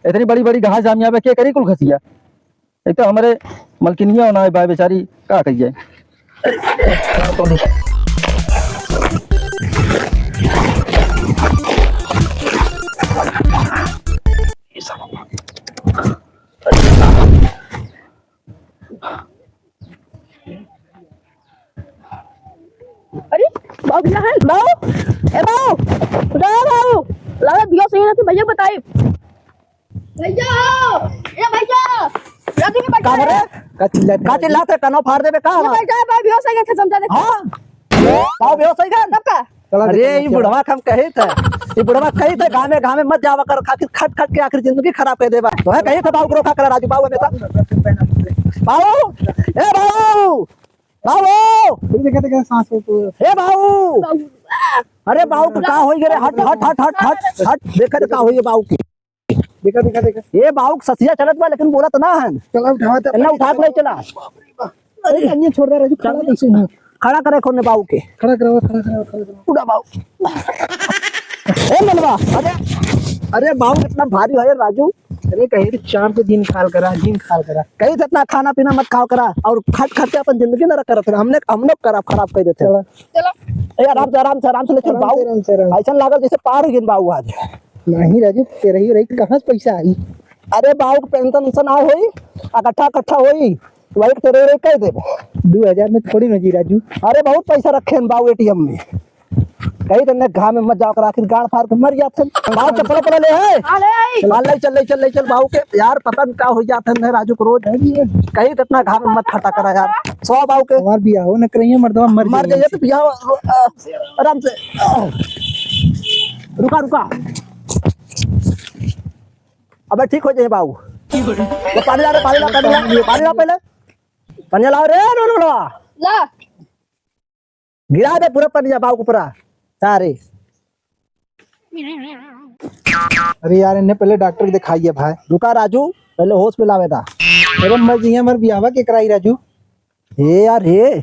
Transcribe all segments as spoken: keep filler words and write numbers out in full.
इतनी बड़ी बड़ी घास जाम जाबे, के करी कुल घसिया? एक तो हमरे मलकिनिया होना है भाई बेचारी, का कही जाए। अरे, बाऊ भैया है, बाऊ, ए बाऊ, उठा बाऊ, लागत भैया सही रहते, भैया बताई। भैया, ए भैया, राजू के का बच्चा रे? है। का चिल्लात है? का चिल्लात है? कनो फाड़ देबे का ये हमार? बच्चा है, बाऊ भैया सही रहते, समझा दे। हाँ? बाऊ भैया सही रहते? तब का? चला अरे, देखा ई बुढ़वा के हम कहे थे, ई बुढ़वा कहे थे, गाँव में, गाँव में मत जावा कर, खातिर खट खट के आखिर जिंदगी खराब कर देबा। तो है कहे थे, बाऊ को रोका करा, राजू बाऊ हमेशा। बाऊ, ए बाऊ, बाऊ, ये देखा, देखा, सांस हो तो। ए बाऊ, अरे बाऊ को का होई गे रे? हट, हट, हट, हट, हट, हट, देखा तो का होई गे बाऊ के। देखा, देखा, देखा। ए बाऊ के ससिया चलत बा, लेकिन बोलत ना है। चला, उठावा तो। इन्ना उठा के ले चला। अरे, अन्य छोड़ दे, राजू, खड़ा कैसे हुआ? खड़ा करे खोने बाऊ के। खड़ा करावा, खड़ा करावा, खड़ा करावा। उड़ा बाऊ। ए मनवा, अरे, अरे बाऊ इतना भारी है राजू। अरे कहे कि चाप के दिन खाल करा, दिन खाल करा। कही तो इतना खाना पीना मत खाओ करा और खट खट के अपन जिंदगी नरक करत रहे। हमने, हम लोग खराब, खराब कर देते हैं। चला। चलो। ए आराम से, आराम से, आराम से ले चल आराम बाऊ। से, आराम से, आराम से। ऐसा लागल जैसे पार हो गए बाऊ आज। नहीं राजू, तेरा ही रही, कहाँ से पैसा आई? अरे बाऊ के पेंशन उंशन आए होई, इकट्ठा, इकट्ठा होई। वही के तेरे रे कह देबे। दू हजार में थोड़ी ना जी राजू। अरे बहुत पैसा रखे हैं बाऊ एटीएम में। कहीं तो घाम में मत जाओ कर, आखिर गाड़ फाड़ के मर जाते हैं। बाऊ चप्पल पला ले है। हाँ, ले आई। हाँ, ले चल, ले चल, ले चल बाऊ के। यार पता नहीं का हो जाते हैं राजू को रोज। कहीं तो इतना घाम में मत फटा करा यार। सो बाऊ के। हमार बियाह हो न करिए मर्दवा मर मर जाइए। जाइए तो बियाह, अ, आराम से। रुका, रुका। अबे ठीक हो जाए बाऊ। वो पानी ला रे, पानी ला, पानी ला, पानी ला पहले। पनिया लाओ रे, लो, लो, लो। ला। गिरा दे पूरा पनिया बाऊ के ऊपरा। सारे। अरे यार, इन्हें पहले डॉक्टर के दिखाइए भाई। रुका राजू, पहले होश में लावे दा। अरे मर जइहे, हमार बियाहवा के कराई राजू। हे यार हे।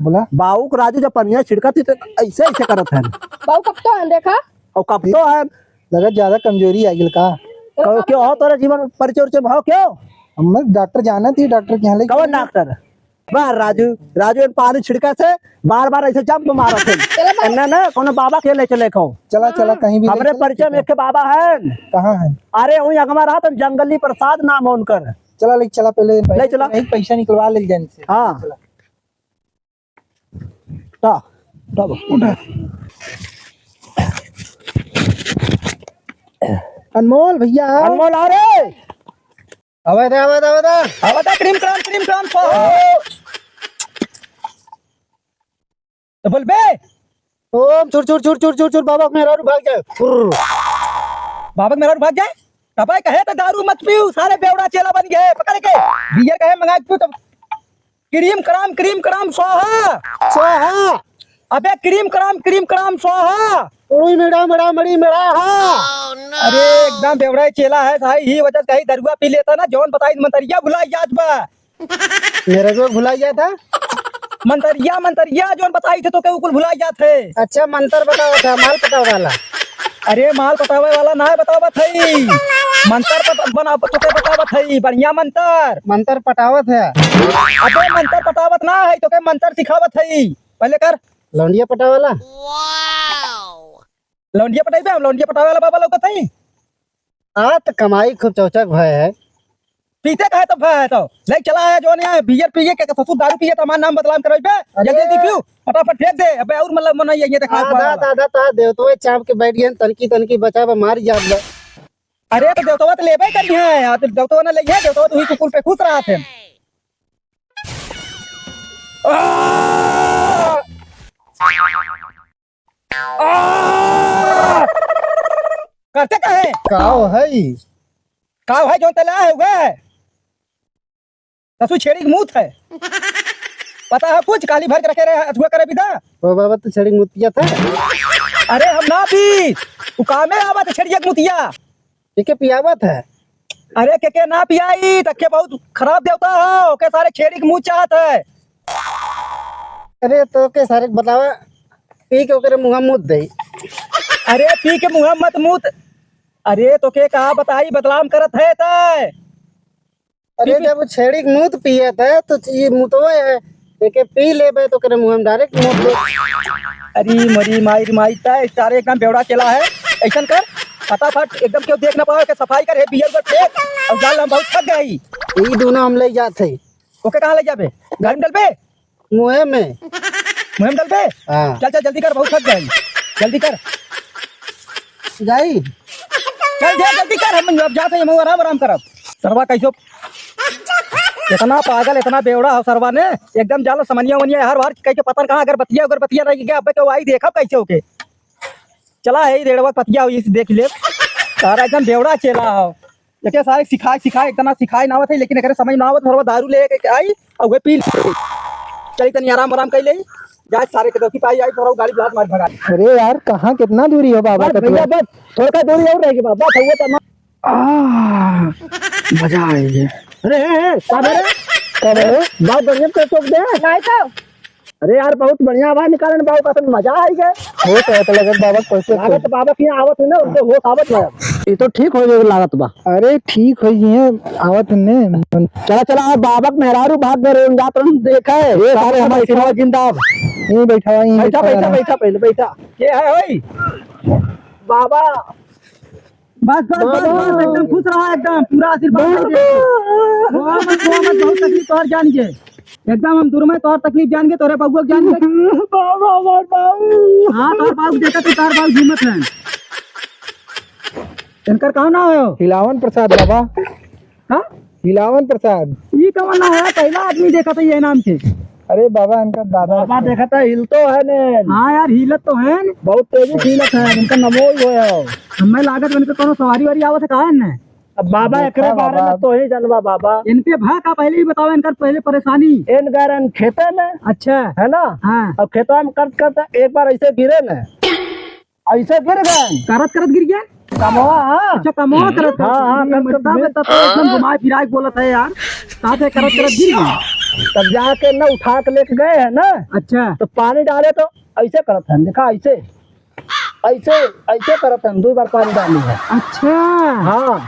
बोला। बाऊ के राजू जब पनिया छिड़कत ही तो ऐसे, ऐसे करत है। बाऊ कब तो है, देखा? और कब तो है। लगा ज्यादा कमजोरी आ गई का? कहो, क्यों हो तोरा जीवन परिचय उरिचय में हो क्यों? हम डॉक्टर जाना थी, डॉक्टर के यहाँ लेके कौन डॉक्टर? बार राजू, राजू इन पानी छिड़का से बार बार ऐसे जंप मारत है। चलो बाबा। ना, ना, कोनो बाबा के ले चले को। चला, चला, कहीं भी ले हमरे चला, परिचय ठीक में है। एक बाबा है। कहाँ है? अरे, वही अगवा रहा था, जंगली प्रसाद नाम है उनकर। चला, ले चला, पहले ले चला। नहीं, पैसा निकलवा ले जान से। हाँ। चला। ता, तब उठा। अनमोल भैया। अनमोल, आ रे। आवे दे, आवे दे, आवे दे। आवे दे, क्रीम क्राम, क्रीम क्राम, स्वाहा। तो बोल बे। ओम चुर चुर चुर चुर चुर चुर, बाबा के मेहरारू भाग जाए। फुर्र। बाबा के मेहरारू भाग जाए? तबाई कहे तो दारू मत पीऊ, सारे बेवड़ा चेला बन गए। पकड़ के बियर कहे मंगा के पीऊ तो क्रीम क्राम, क्रीम क्राम स्वाहा। स्वाहा। अबे क्रीम क्राम, क्रीम क्राम स्वाहा। उड़ी मेड़ा, मेड़ा, मड़ी मेड़ा, हा। अरे एकदम बेवड़ा चेला है भाई, ही वजह से कहीं दरुआ पी लेता ना, जौन बताई मंतरिया भुलाई जात बा। मेरा जो भुलाई जात है। मंतरिया, मंतरिया जौन बताई थे तो के उ कुल भुलाई जात है। अच्छा, मंतर बतावत है, माल पटावे वाला। अरे माल पटावे वाला ना बतावत है, मंतर पट-, बना, तो के बतावत है, बढ़िया मंतर। मंतर पटावत है। अबे मंतर पटावत ना है, तो के मंतर सिखावत है। पहले कर। लौंडिया पटावे वाला। लौंडिया पटाइबे, हम लौंडिया पटावे वाला बाबा लौकत है। आ त कमाई खूब चौचक भय है। पीते काहे तो भय है तो? ले चला है जौन यहाँ बियर पिए के ससुर दारू पिए तो हमार नाम बदनाम करइबे। अरे। जल्दी जल्दी पीऊ, फटाफट फेंक दे। अबे और मतलब मन ये देखा दा, दा, दा, दा, देवतवे चाप के बैठ गए, तनकी तनकी बचा बा, मार जात बा। अरे तो देवतवा तो लेबे करी है, आ, तो देवतवा ना ले है, देवतवा तो हुई कुकुर पे खुश रहा थे। आ! आ! करते काहे? काव है ई? काव है जौन तला है उगे? ससु छेड़ी के मूत है। पता है कुछ? काली भर के रखे रहे, अथुआ करे बिदा। ओ बाबा, तू छेड़ी के मूत पिया था? अरे हम ना पी, उ कामे आवा तो छेड़िया के मुतिया। के के पियावत है? अरे के के ना पियाई, तके बहुत खराब देवता हो, ओके सारे छेड़ी के मुँह चाहत है। अरे तो के सारे बतावा, पी के ओकरे मुँह मुत दे। अरे पी के मुँह मत मुत, अरे तोके का बताई, बदलाम करत है तय। अरे पी, पी। जब छेड़ी के मूत पियत है तो ये मुतवे है, एके पी लेबे तो करे मुंह में direct मूत। अरे मरी माई रे माई, तय सारे एकदम बेवड़ा चेला है। ऐसन कर, फटाफट एकदम क्यों देख ना पावे के सफाई कर, हे बियर को फेंक और जाल हम बहुत थक गई। ई दोनों हम ले जात है। ओके कहाँ ले जाबे? गाड़ी में डलबे? मुहे में। मुहे में डलबे? हाँ। चल, चल, जल्दी कर, बहुत थक गई। जल्दी कर। जाई? चल, जा, जल्दी कर, हम अब जाते हैं, हम आराम, आराम करब। सरवा कैसो इतना पागल, इतना बेवड़ा हो सरवा ने, एकदम जालो समनिया वनिया हर बार कह के पता न कहाँ अगरबत्तिया, अगरबत्तिया रह गया, अबे तो आई देखब कैसे होके। चला है, रेड़वा पतिया हुई, इस देख ले। सारा एकदम बेवड़ा चेला हो। एके सारे सिखाए, सिखाए, इतना सिखाए ना आवत है, लेकिन एकरे समझ ना आवत, थोड़ा दारू ले के आई, और वे पी ले। चली तनी आराम, आराम कर ले। जा सारे के दोखी पाई आई, थोड़ा गाड़ी ब्लास्ट मार भगा। अरे यार, कहाँ, कितना दूरी हो बाबा बस का भैया, तुआ? बस थोड़ा दूरी और रह गई बाबा, बस हुआ तो ना। आह, मजा आ गया। अरे, ए, ए, का बे रे? का बे रे? बहुत बढ़िया से टोक दे। नहीं तो। अरे यार, बहुत बढ़िया आवाज निकालन बाबू का, मजा आई गए। होश आवत लगत बाबा, कैसे लागत बाबा के यहाँ आवत है ना, उनको होश आवत बा। ये तो ठीक हो जाएगा लागत बा। अरे ठीक हो गए, आवत ने। चला, चला, अब बाबा के मेहरारू भाग गए, उन जात रहन देखा है। ए, सारे हमारे सिरवा जिंदा अब। यहीं बैठा हुआ, यहीं बैठा, बैठा बैठा, रहा। बैठा, पहले बैठा। के है भाई? बाबा। बस, बस, बस, बाबा। बस, एकदम खुश रहा, एकदम पूरा आशीर्वाद दे दे। बाबा। रोआ मत, रोआ मत, बहुत तकलीफ तोहर जान के। एकदम हम दूर में तोहर तकलीफ जान के, तोहरे बबुआ के जान के। बाबा, बाबा, बाबू। हाँ, तोहर बाबू देखा तो तोहर बाबू झूमत है। इनकर का नाम हो? हिलावन प्रसाद बाबा। हाँ? हिलावन प्रसाद। ई कवन ना है? पहला आदमी देखा था ये नाम के। अरे बाबा, इनका दादा बाबा है। देखा था, हिल तो है ने। हाँ यार, हिलत तो है। बहुत तेजी से हिलत है, इनका नमो ही होया हो। हमें लागत इनके कोनो सवारी वारी आवत है का है ने? अब बाबा, देखा एकरे बारे बाबा। में तो ही जानबा बाबा। इनके भा का पहले ही बताओ, इनकर पहले परेशानी। इन गरन खेते में। अच्छा। है ना? हाँ। अब खेतवा में करत करत एक बार ऐसे गिरे ने। ऐसे गिर गए। करत करत गिर गया? कमवा, हाँ। अच्छा, कमवा करत करत। हाँ, हाँ, ये करत करत मरता गिर। में तो एकदम घुमाए फिराए के बोलत है यार। कहाँ से करत करत गिर गया? तब जाके ना उठा के लेके गए हैं ना। अच्छा। तो पानी डाले तो ऐसे करत हैं, देखा ऐसे। ऐसे, ऐसे करत हैं, दो बार पानी डाली है। अच्छा। हाँ।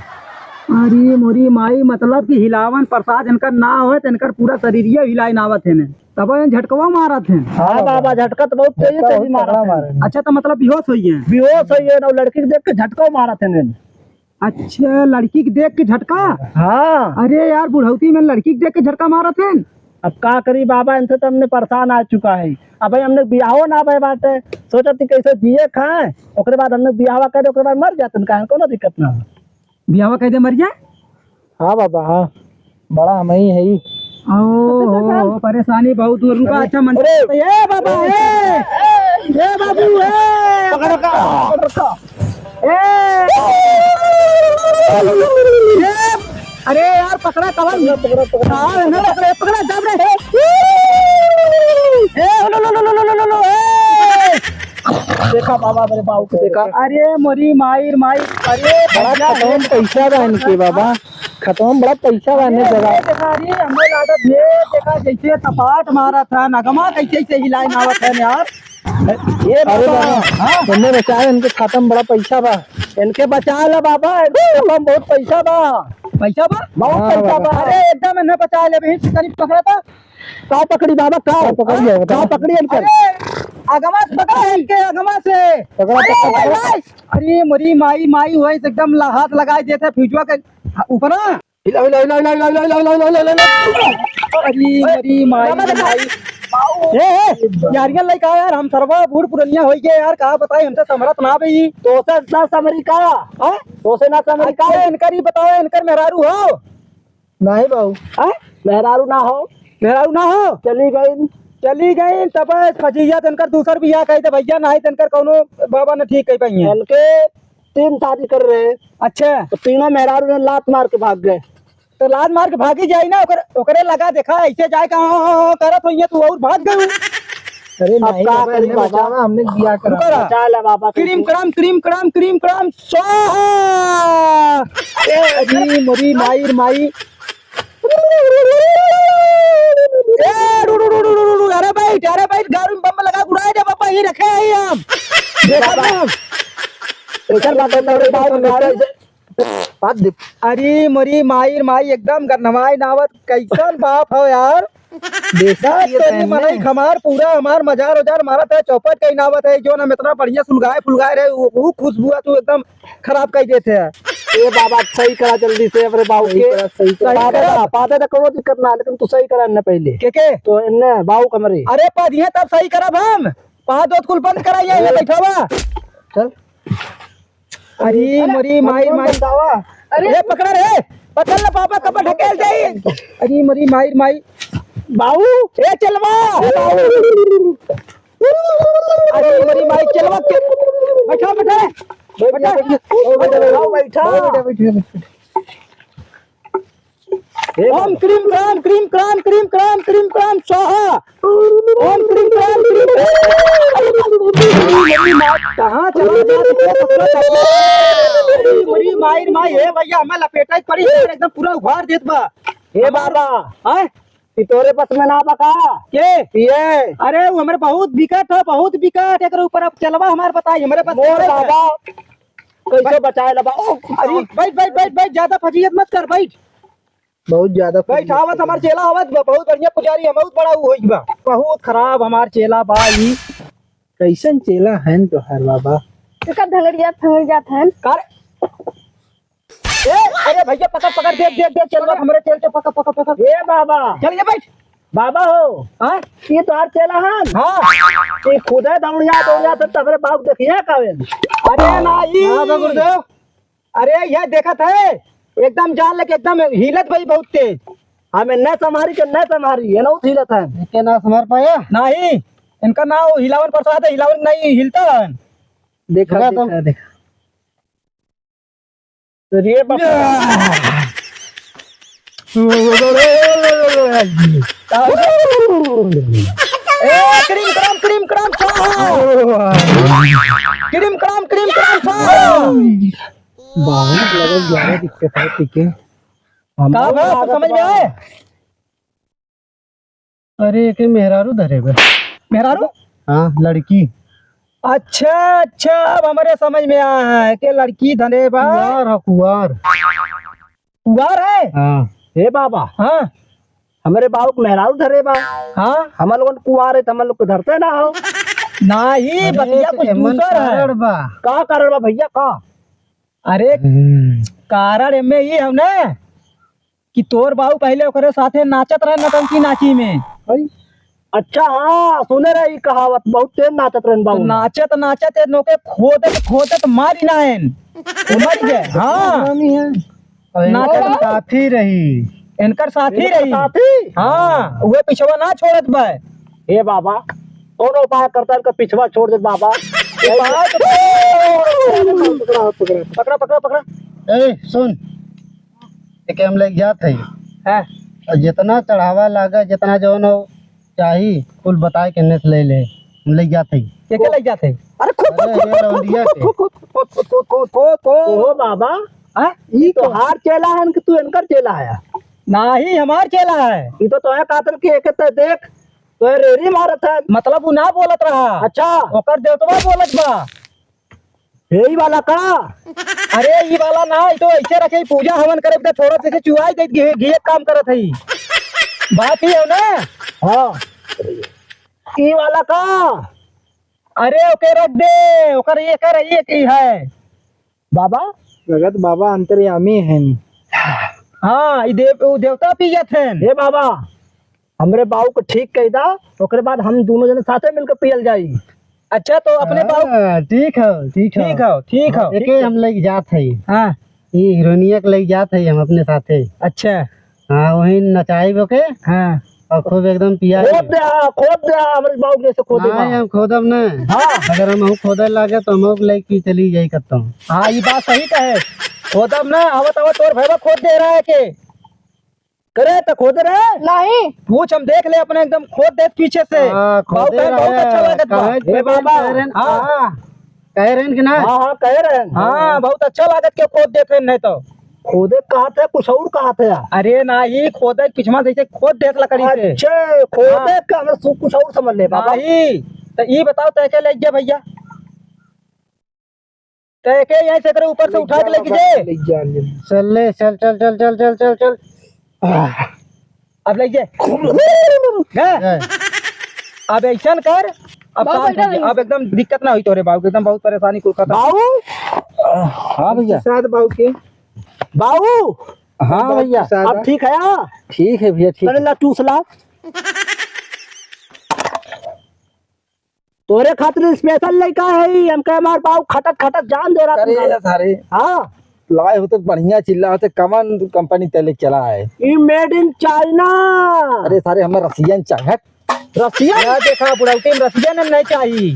अरे मोरी माई, मतलब कि हिलावन प्रसाद इनकर ना होए तो इनकर पूरा शरीरिया हिलाए ना आवत है ने। तब ये झटकवा मारत हैं। हाँ बाबा, झटका तो बहुत तेज झटका तेज बहुत मारत तगड़ा हैं। मारे हैं। अच्छा, तो मतलब बेहोश होई हैं। बेहोश होई हैं, ना लड़की के देख के झटका मारत हैं। अच्छा, लड़की के देख के झटका? हाँ। अरे यार, बुढ़ौती में लड़की के देख के झटका मारत हैं? अब का करी बाबा, इनसे तो हमने परेशान आ चुका है। अब भाई हमने बियाहो ना भय बाटे, सोचत थी कैसे जिए खाए, ओकरे बाद हमने बियाहवा करे, ओकरे बाद मर जाते, काहे कोनो दिक्कत ना हो। बियाहवा कह दे मर जाए? हाँ बाबा, हाँ, बड़ा हम ही है ही। ओ, परेशानी बहुत दूर, रुका, अच्छा मन अरे! ए बाबा, ए! ए बाबू, ए! पकड़ का, पकड़ का। ए! ए! अरे यार, पकड़ा कवन? पकड़ा, पकड़ा, पकड़ा। हाँ, ना पकड़े, पकड़ा, दब रे। ए, लो, लो, ए! देखा बाबा, मेरे बाबू को देखा। अरे मोरी माई, माई, अरे बड़ा भैया, खतम पैसा बा इनके बाबा, खतम बड़ा पैसा बा इन्हें अरे जगह। ये देखा, अरे हमें लागत ये देखा जैसे सपाट मारा था, नगमा कैसे से हिलाए मारत है यार। ये अरे बाबा, बाबा, हाँ। इन्हें बचाए, इनके खाता में बड़ा पैसा बा। इनके बचा ला बाबा, इनके खाता में बहुत पैसा बा। पैसा बा? बहुत हाँ पैसा बाबा। बा। अरे एकदम इन्हें बचा ले, अभी तनी पकड़ा था। का पकड़ी बाबा, का? का पकड़ी है, बता। का पकड़ी इनकर? अरे, अगवा से पकड़ा है इनके, अगवा से। पकड़ा, अरे, पकड़ा, पकड़ा। अरे, अरे, मरी माई, माई हुआ, एकदम ला-, हाथ लगाए देते, फ्यूजवा के ऊपर ना। हिला, हिला, हिला। अरे, मरी माई, बाबा, माई। ए, ए, यारियन लइका यार, हम सरवा बूढ़ पुरनिया होई गए यार, का बताई, हमसे समरत ना बई। तो से ना समरी का? हाँ? तो से ना समरी का? अच्छा, इनकर ही बताओ, इनकर मेहरारू हो? नाही बाबू। हाँ? मेहरारू ना हो? मेहरारू ना हो? चली गई। चली गई, तब फजीयत इनकर दूसर बियाह कही दे भैया, नाही तो इनकर कौनो बाबा न ठीक कही पाई है। इनके तीन शादी कर रहे। अच्छा। तो तीनों मेहरारू ने लात मार के भाग गए। तो लात मार के भागी जाई ना, ओकर-, ओकरे लगा देखा, ऐसे जाए का, हाँ, हाँ, हाँ, करत होइए, तू और भाग गए। अरे अब नहीं का बाबा, करी इन्हें बाबा? बचावा, हमने बियाह करा। रुका रहा। बचा ले बाबा, क्रीम तुमको। क्रम, क्रीम क्रम, क्रीम क्रम, स्वाहा। ए, अरे, मोरी माई, माई। ए, रु, रु, रु, अरे बैठ, अरे बैठ, गारू में बम लगा, उड़ाए दे बाबा, ही रखे हैं हम। देखा बाबा। ना। कैसन बात है, तोरे बाप का बात दे। अरे मोरी माई रे माई, एकदम गन्हवाई नावत, कैसन बाप हो यार। देसी का ये तोरी पहनले। मनई हमार पूरा हमार मजार उजार मारत है, चौपट कहीं नावत है, जो हम इतना बढ़िया सुलगाए फुलगाए रहे, वो, वो खुशबू तू एकदम खराब कर देते हैं। ए बाबा, सही करा जल्दी से अपने बाबू सही के। करा, सही करा। सही बाबा, करा। पादे तो कोनो दिक्कत ना, लेकिन तू सही करा इन्हें पहले। के के? तो इन्हें बाबू कमरे। अरे पादिए तब सही करब हम। पाद ओत कुल बंद कराइए, ये बैठा हुआ। चल। अरे अरे, मरी माई, हम माई। बतावा। अरे। ए पकड़ा रे, पकड़ ले बाबा, कपड़ ढकेल दे। अरे मरी माई, माई। बाबू। ए चलवा। अरे मरी माई, चलवा के। बैठा, बैठा। बैठा। बैठा, बैठा। बैठा, बैठा। ओम क्रीम क्राम क्रीम क्राम क्रीम क्राम क्रीम क्राम स्वाहा। ओम क्रीम क्राम क्रीम। कहाँ चला गया? अरे, मरी माई, माई, हे भैया, हमें लपेटा ही पड़ी, एकदम पूरा उघार देत बा। हे बाबा, हैं? ई तोरे बस में ना बा का? के? ये। अरे, वो हमरे बहुत बिकट है, बहुत बिकट। एकरे ऊपर अब चलवा हमार बताई, हमरे बस मोर में है। बाबा, कैसे बचाए ला बा? ओ, अरे, बैठ, बैठ, बैठ, बैठ, ज्यादा फजीयत मत कर, बैठ। बहुत ज्यादा बैठ, आवत हमार चेला आवत बा, बहुत बढ़िया पुजारी है, बहुत बड़ा ऊ होई बा। बहुत खराब हमार चेला बा ई। कैसन चेला हन तोहार बाबा? एकर धंगड़िया फंगड़िया हन। का रे? ए, अरे भैया पकड़, पकड़, देख, देख, देख, चेला हमरे चेल के पकड़, पकड़, पकड़। ए बाबा। चल ये बैठ। बाबा हो। हाँ? ये तोहार चेला हन? हाँ। ये खुदे दौड़िया, दौड़िया तो तबरे बाप देखिए कावे। अरे ना ई। हाँ, बा गुरुदेव। अरे, यह देखत है, एकदम जान लगे, एकदम हिलत भाई बहुत तेज। हमें न संभारी के न संभारी, ये ना हिलत है। इनके ना संभार पाया? नहीं, इनका नाव हिलावन प्रसाद है, हिलावन नहीं हिलता है। देखा, देखा तो। देखा, देखा। तो ये बाबा। ए, क्रीम क्राम, क्रीम क्राम, स्वाहा। क्रीम क्राम, क्रीम क्राम, स्वाहा। बहुत लगे ज्यादा दिक्कत है, ठीक है। हम का बा, कुछ समझ में आए? अरे, एके मेहरारू धरे बा। मेहरारू? हाँ, लड़की। अच्छा, अच्छा, अब हमरे समझ में आया है कि लड़की धरे बा। कुंवार है, कुंवार। कुंवार है? हाँ। हे बाबा। हाँ। हमरे बाबू के मेहरारू धरे बा। हाँ। हम लोगन कुंवार है, तो हम लोग को धरते ना हो। नाही, अरे, बतिया तो कुछ एमन दूसर है। कारण बा। का कारण बा भैया, का? अरे, हम्म। कारण एमे ई हौ ना कि तोर बाऊ पहिले ओकरे साथे नाचत रहे नटंकी नाची में। अई, अच्छा, हाँ, सुने रहे ई कहावत, बहुत तेज नाचत रहन तो बाऊ। नाचत, नाचत ए नोके खोदत, खोदत मारी ना एन। वो मर गए, हाँ। नामी है। अरे, नाचत इनकर साथी रही। इनकर साथी इनकर रही। साथी? हाँ, उहे पिछवा ना छोड़त बा। ए बाबा, कौन उपाय करता है, इनका पिछवा छोड़ दे बाबा। उपाय तो पकड़ा, पकड़ा, पकड़ा। पकड़ा, पकड़ा, पकड़ा। ए, सुन, एके हम लेके जात है। हाँ। और जितना चढ़ावा लागे, जितना जौन हो चाही, कुल बताए के एन्ने से ले ले, हम लेके जात है। के के लेके जात है? अरे खुद, अरे, खुद, ये खुद, लौंडिया खुद, के। खुद, खुद, खुद, खुद, खुद, खुद। ओहो बाबा, हाँ? ई तोहार चेला है कि तू इनकर चेला है? नाही, हमार चेला है। ई तो तोहे कहत रहे कि एके ते देख, तो ये रेरी मारत है। मतलब उ ना बोलत रहा। अच्छा। ओकर देवतवा बोलत बा। यही वाला का? अरे ई वाला ना, ई तो ऐसे रखे, पूजा हवन करे, तो थोड़ा से चुआई देत घी, घी एक काम करत है। बात ही है ना? हाँ। ई वाला का? अरे ओके रख दे, ओकर ये कर, ये की है। बाबा? जगत बाबा अंतर्यामी हैं। हाँ, ई देव-, उ देवता पियत हैं। हे बाबा, हमरे बाऊ को ठीक कह दा, ओकरे बाद हम दोनों जने साथे मिलके पियल जाई। अच्छा, तो अपने बाऊ हाँ, ठीक है, ठीक है। ठीक है, ठीक है, एके ठीक है। हम लेके जात है। हाँ। ई हीरोइनिया के लेके जात है हम अपने साथे। अच्छा। हाँ, वही नचाई ओके। हाँ। और खूब एकदम पिया खोद दे, हाँ, खोद दे, हाँ, हमरे बाऊ जैसे खोदे, नहीं, हाँ। हम खोदब ना। हाँ। अगर हम खोदे लागे तो हम लेके चली जाई कत्तो। हाँ, ई बात सही कहे। खोदब ना, आवत आवत तोर भैया खोद दे रहा है के? करे तो खोद रहे? नहीं। पूछ, हम देख ले अपने एकदम खोद देत पीछे से। हाँ, बाऊ खोदे कहे बहुत रहे। अच्छा लागत बा। कहे हे बाबा। कह रहे हैं, हाँ। हाँ। कह रहे हैं कि ना? हाँ, हाँ, कह रहे हैं। हाँ, बहुत अच्छा लागत के खोद देत रहे नहीं तो। खोदे कहा थे, कुछ और कहा थे यार। अरे नाही, खोदे पिछवा जैसे खोद देत लकड़ी से। अच्छे, खोदे हाँ। का हमरे सु-, कुछ और समझ ले बाबा। नाही, तो ई बताओ तो के ले गया भैया? तो एके यहीं से एकरे ऊपर से उठा के लेके जाए। ले जा, ले जा। चल ले, चल, चल। आह। अब ले जाए। गए? अब ऐसन कर, अब बाबू, शांत हो बैठा जा। नहीं। अब एकदम दिक्कत ना होई तोरे बाबू के, एकदम बहुत परेशानी कुल खत्म। बाबू? हाँ भैया। प्रसाद बाबू के। बाबू? हाँ बाबू भैया। प्रसाद। अब ठीक है? ठीक है भैया, ठीक अरे है। ला, चूस ला। तोरे खातिर special लइका है ई, हमके हमार बाऊ खटत खटत जान दे रहा अरे तुम। सारे। हाँ। लाए होते बढ़िया चिल्ला होते, कवन company तेले चला है? ई made in China। अरे सारे, हमें Russian चाहे। Russian? या देखा, बुढ़ौती में Russian हम नहीं चाही।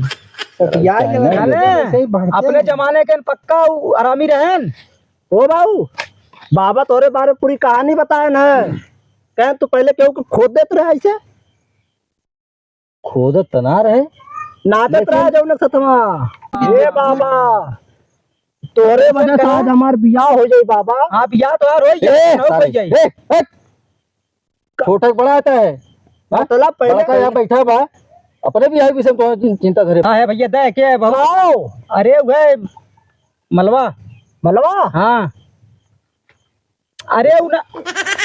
Russian जाने। नहीं। सही बढ़ते अपने हैं। जमाने के पक्का उ आरामी रहन। ओ बाऊ, बाबा तोरे बारे में पूरी कहानी बताए न। कहे तू पहले केहू के खोद देत रहे ऐसे? खोदत त ना रहे, नाचत लेकिन रहा जौन सतवा। ए बाबा, तोरे वजह से आज हमार बियाह हो जाई बाबा। हाँ, बियाह तो यार हो ही ए, जाई, हो सारे, जाई। ए, ए, छोटा बड़ा आता है। हाँ? मतलब पहले बड़ा का यहाँ बैठा बा, अपने बियाह के विषय में तो चिंता करे। हाँ है भैया, दे के है बाबा। आओ। अरे वह मलवा। मलवा? हाँ। अरे उ ना,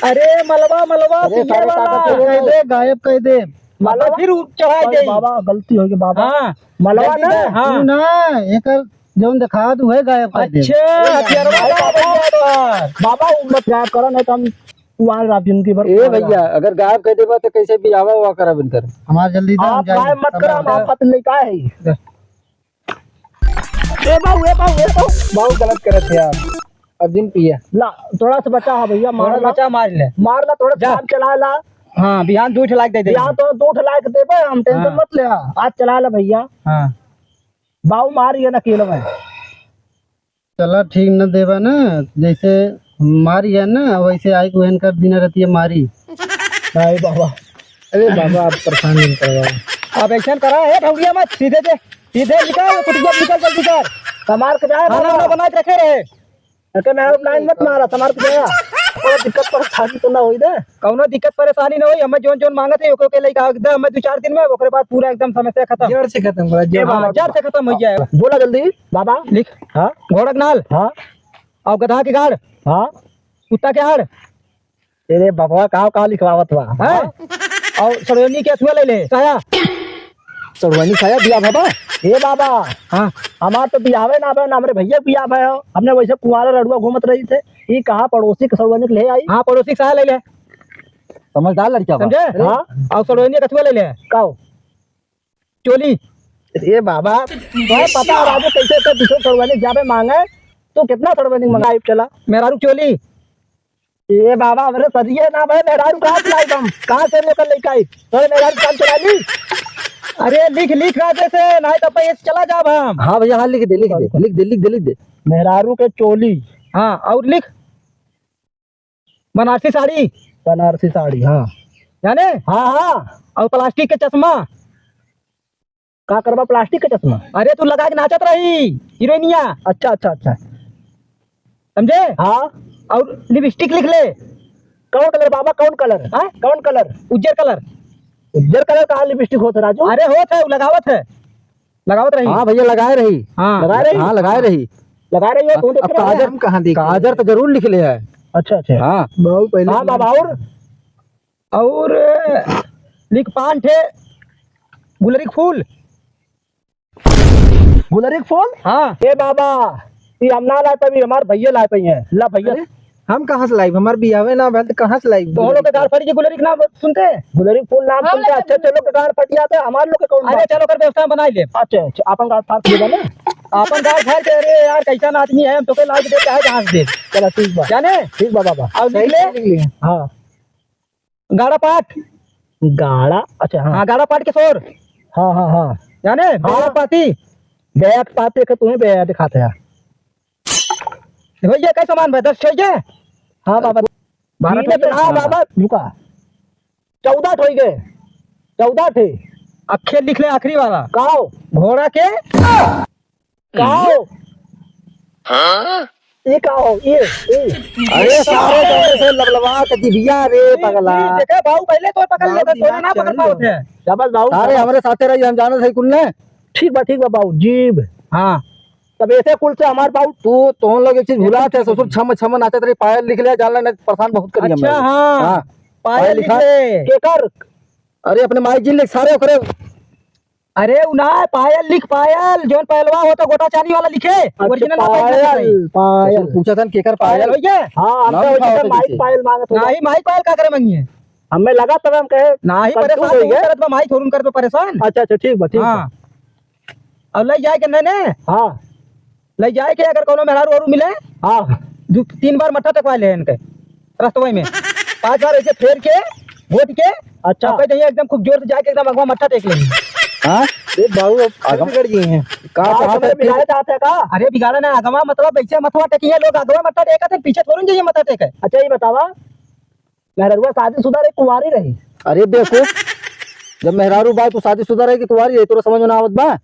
अरे मलवा, मलवा, अरे पिए सारे वाला। काका, कह दे, गायब कह दे। मलवा फिर उ चढ़ाई अरे दे। बाबा, गलती हो गई बाबा। हाँ। मलवा गलती ना? ना, हाँ। उ ना, एकर जौन देखात उहे गायब कह दे। अच्छा, हथियारवा अरे का बाबा। बन गया तो है। बाबा, उ मत गायब करो, नहीं तो हम कुआर रात जिंदगी भर ए कुआर भैया, रहा। अगर गायब कह देबा तो कैसे बियाहवा हुआ करब इनकर? हमार जल्दी दे, हम आप जाएंगे। गायब मत करो, हम आपका तो लइका है। ए बाबू, ए बाबू, ए बाबू। बाबू गलत करत है यार। अब जिन पिया। ला, थोड़ा सा बचा है भैया, मार थोड़ा ला। बचा, मार ले। मार ला, थोड़ा जा। काम चला ला। हाँ, बिहान दू ठे लाख दे दे। बिहान तो दू ठे लाख देबे, हम tension हाँ। मत ले। आज चला ला भैया। हाँ। बाबू मार ये ना केलवे। चला ठीक न देबा ना, जैसे मारी है ना, वैसे आई को एनकर दिन रतिया मारी। नहीं बाबा। अरे बाबा, आप परेशान नहीं करवा। अब ऐसा करा है, ढौड़िया मत, सीधे दे, सीधे निकाल, कुटिया निकल, जल्दी कर। कमार के जाए खाना बाबा। ना बना के रखे रहे। अरे मैं line मत मारा, कमार के जाए। कोई दिक्कत परेशानी तो ना होई दे। कौनो दिक्कत परेशानी ना होई, हमें जोन जोन मांगत है, ओके ओके लेके आवे दे, हमें दो चार दिन में, ओकरे बाद पूरा एकदम समस्या खत्म। जड़ से खत्म करा, जड़ हाँ, से। जड़ से खत्म हो जाए। बोला जल्दी बाबा। लिख। हाँ। घोड़ा के नाल। हाँ। और गधा के गाड़। हाँ। कुत्ता के आड़। तेरे बबवा का का लिखवावत बा? हैं? और सड़ोनी के अथुआ ले ले, साया। सड़ोनी साया बिया बाबा? ए बाबा। हाँ। हमार तो बियाहवे ना भय, ना हमरे भैया के बियाह भय हो। हमने वैसे कुंवारा रड़ुआ घूमत रही थे। ई कहाँ पड़ोसी के सड़ोनी के ले आई? हाँ, पड़ोसी के साया ले ले। समझदार लड़का बा। समझे? हाँ। और सड़ोनी के अथुआ ले ले। का हो? चोली। ए बाबा, तोहे पता है राजू कैसे तो दूसरे सड़वानी जाबे मांगे, तो कितना सड़वानी मंगाई चला? मेहरारू चोली। ए बाबा, हमरे सदिये ना भाई, मेहरारू कहाँ से लाई हम? कहाँ से लेकर लेके आई? तोरे मेहरारू काम चला ली? अरे लिख, लिख राजे से, नहीं तो पैसे चला जाब हम। हाँ भैया, हाँ लिख दे, लिख दे, लिख दे, लिख दे, लिख दे। मेहरारू के चोली। हाँ, और लिख। बनारसी साड़ी। बनारसी साड़ी, हाँ। जाने? हाँ, हाँ। और प्लास्टिक के चश्मा। का करबा प्लास्टिक के चश्मा? अरे तू लगा के नाचत रही, हीरोइनिया। अच्छा, अच्छा, अच्छा। समझे? हाँ। और लिपस्टिक लिख ले। कौन colour बाबा, कौन colour? हाँ? कौन colour? उज्जर colour। उज्जर colour कहाँ लिपस्टिक होत है राजू? अरे होत है, उ लगावत है। लगावत रही। हाँ भैया, लगाए रही। हाँ। लगाए रही? हाँ, लगाए रही। लगाए रही हो, अब, तू देख अब रहा है? काजर, हम कहाँ देखे? काजर तो जरूर लिख ले है। अच्छा, अच्छा। हाँ। बाबू पहले हाँ, बाबा, और? और लिख पान ठे गुलरी के फूल। गुलरी के फूल? हाँ। ए बाबा, ये हम ना लाए पाई, हमार भैया लाए पाई हैं। ला भैया। अरे? हम कहाँ से लाइब? हमार बियाहवे ना भइल त कहाँ से लाइब? तो हम लोग के गाड़ फटी के गुलरी के नाम सुनते? गुलरी फूल नाम हम सुनते, लोग अच्छे अच्छे लोग के गाड़ फट जाते, हमार लोग के कौन अरे बात? चलो कर व्यवस्था हम बनाई ले। अच्छा, अच्छा, आपन गाड़ फाड़ के देबा ना? आपन गाड़ फाड़ के, अरे यार, कैसन आदमी है, हम तोके लाज दे, चाहे जहाँ से दे। चलो, ठीक बा। जाने? ठीक बा बाबा। और सही लिख ले। लिख ले। हाँ। गाड़ा पाट। गाड़ा, अच्छा, हाँ। हाँ, गाड़ा पाट के शोर। हाँ, हाँ, हाँ। जाने? हाँ। बेया पाती। बेया पाती के तुम्हें बेया दिखाते हैं। भैया, कै सामान भाई? दस ठो है? हाँ बाबा। बारह ठो तीन है? हाँ बाबा, रुका। चौदह ठो है। चौदह ठे। अखे लिख ले आखिरी वाला। काओ? घोड़ा के? काओ? ये काओ? ये, ये। अरे सारे जौने से लबलबा के जिभिया रे पगला। देखे बाबू, पहले तो पकड़ लेता, तो ना पकड़ पावत है। डबल बाबू, सारे डबल। हमरे साथे रही, हम जानत है कुल ने। ठीक बा, ठीक बा बाबू, जीभ। हाँ। तब ऐसे कुल से हमार बाबू। तू, तोहन लोग एक चीज भुला थे, ससुर छम छम नाचत रही, पायल लिख ले, जान ले, नहीं परेशान बहुत करी हम अच्छा, लोग। हाँ। हाँ। पायल पायल लिख लिखा। ले। केकर? अरे अपने माई जी लिख सारे ओकरे। अरे उ ना, पायल लिख, पायल, जौन पायलवा होता गोटा चानी वाला लिखे, अच्छा, original ना पायल, पायल। पायल। ससुर पूछा था केकर पायल पायल? होइए? हाँ, हम नाम तो लिखावा वैसे था माइक जैसे। पायल मांगत होगा। नाही, माइक पायल का करे मांगी है? हमें लगा तब हम कहे, नाही, confuse परेशान हो तू गए। करत बा, माइक थोड़ुन करत बा परेशान। अच्छा, अच्छा, ठीक बा, ठीक बा। हाँ। और ले जाए के नहीं ने? हाँ। ले जाए के अगर कोनो मेहरारू ओरू मिले, हाँ। दू तीन बार मत्था टेकवा ले इनके रस्तवे में। पांच बार ऐसे फेर के, घोट के, अच्छा। और कह दे एकदम खूब जोर से जाके एकदम अगवा मत्था टेक ले। हाँ? ए बाबू, अब आगम बिगड़ गए हैं। का बात चाहत हमने है? बिगाड़े चाहते हैं का? अरे बिगाड़ा ना, अगवा मतलब ऐसे मथवा टेकी है लोग, अगवा मत्था टेकत है, पीछे थोड़ी जाइए मत्था टेके। अच्छा, ये बतावा, मेहररुआ शादीशुदा रही, कुंवारी रही? अरे बेवकूफ, जब मेहरारू बा तो शादीशुदा रही कि कुंवारी रही, तोरा समझ में ना आवत बा?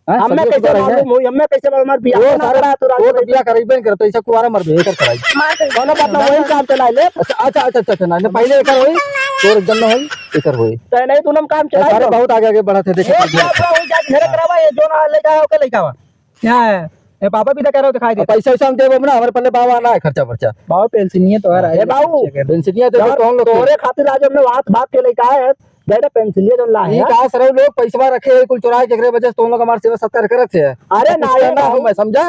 हैं? हमें सदियों कैसे सुधर है। मालूम होई? हमें कैसे मालूम? हमार बियाह वो ना सारे, करा, तू वो तो राजी बियाह करइबे नहीं करत, ऐसा कुंवारा मरबे, एकर कराई। मार दे। कौनो बात ना, वही काम चला ले। अच्छा, अच्छा, अच्छा, अच्छा, ना, ना, पहले एकर होई, तोर एकदम ना होई, एकर होई। तो नहीं, दोनों काम चला अरे, ले। बहुत आगे, आगे बढ़त है, देखो। ये क्या पूरा हो जाए, घर करावा, ये जो ना ले जाओ, के ले जावा। क्या है? ये पापा भी तो कह रहे हो, दिखाई अब देता। पैसा वैसा हम देबो ना, हमारे पल्ले बाबा ना है, खर्चा वर्चा। बाबा पेंशनिया तो आ रहा है, ए बाबू, पेंशनिया देबो जब तो हम लोग के। तोरे खातिर आज हमने हाथ भाग के लेके आए हैं, दे दे पेंसिलिया जौन ला ई है। का सरऊ लोग पैसवा रखे हैं कुल चुराए, केकरे वजह से तुम लोग हमार सेवा सत्कार करत है। अरे कुछ नहीं कहना बाबू। हूँ मैं, समझा?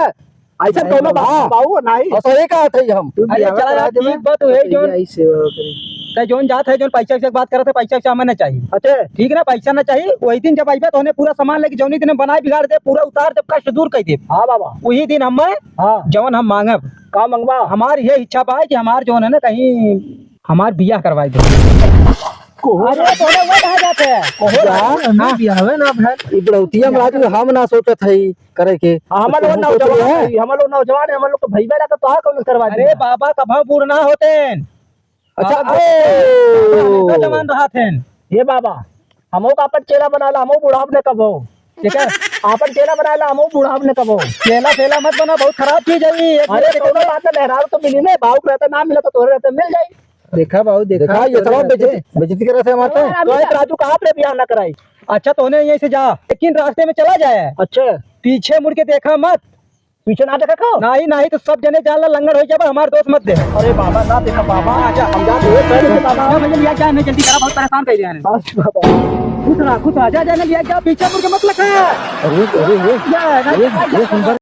ऐसा अरे कौनो बात बाबा। बाबू नहीं। और सही कहा थे हम। तू अरे बियाह चला करा यार, दे ठीक बे। बात है, जौन यही सेवा करी। ते जौन जात है, जौन पैसा वैसा के बात करत है, पैसा वैसा हमें ना चाहिए। अच्छा। ठीक ना, पैसा ना चाहिए। वही दिन जब आइबे तो उन्हें पूरा सामान लेके जौनी दिन हम बनाए बिगाड़ दे, पूरा उतार दे, कष्ट दूर कर दे। हाँ बाबा। वही दिन हम हाँ। जौन हम मांगब। का मंगवा? हमार ये इच्छा बा कि हमार जौन है ना कहीं हमार बियाह करवाई दे। कोहो अरे, तोहरे वो कहाँ जात है? कोहो जा, हाँ। बियाहवे ना भैल। ई बुढ़ौतिया में राजू हम ना सोचत हई करे के। हाँ, हमर लोग तुम सोच नौजवान रहे हैं। है, हमर लोग नौजवान है, हमर लोग के भइबे ना तो तोहार कौन करवा अच्छा, दिया? अरे बाबा, कब हम बूढ़ ना होते हैं। अच्छा, बाबा, ओ। बाबा, हम तो जवान रहत हैं। ये बाबा, हमहू का आपन चेला बना ला, हमहू बुढ़ाब ने कबो। ठीक है? आपन चेला बना ला, हमहू बुढ़ाब ने कबो। चेला, चेला मत बना, बहुत खराब चीज है ये। एक अरे, दूसरे के कौनो तो बात ना, मेहरारू तो मिली ने, बाबू के रहते ना मिला तो तोरे रहते मिल जाई। देखा बाबू, देखा, देखा, ये तोरे सब रहते। बेइज्जती, बेइज्जती करे से हमारे। अरे, तो एक राजू कहाँ पे बियाह ना कराई? अच्छा, तो उन्हें यहीं से जा, लेकिन रास्ते में चला जाए। अच्छा। पीछे मुड़ के देखा मत। पीछे ना देखा को? नहीं, नहीं, तो सब जने जान ला, लंगड़ हो जाबा, हमार दोस्त मत दे। अरे बाबा, ना देखा बाबा। हाँ, जा। हम जाते हैं, बैठ के बाबा। ना, भैया, लिया क्या है, जल्दी करा, बहुत परेशान कर दिया है। बस बाबा। खुश रहा, खुश रहा, जा, जा, ना लिया क्या, पीछे मुड़ के मत लगा। अरे, अरे, अरे। जा, ना, अरे, जा, ये जा, सुंदर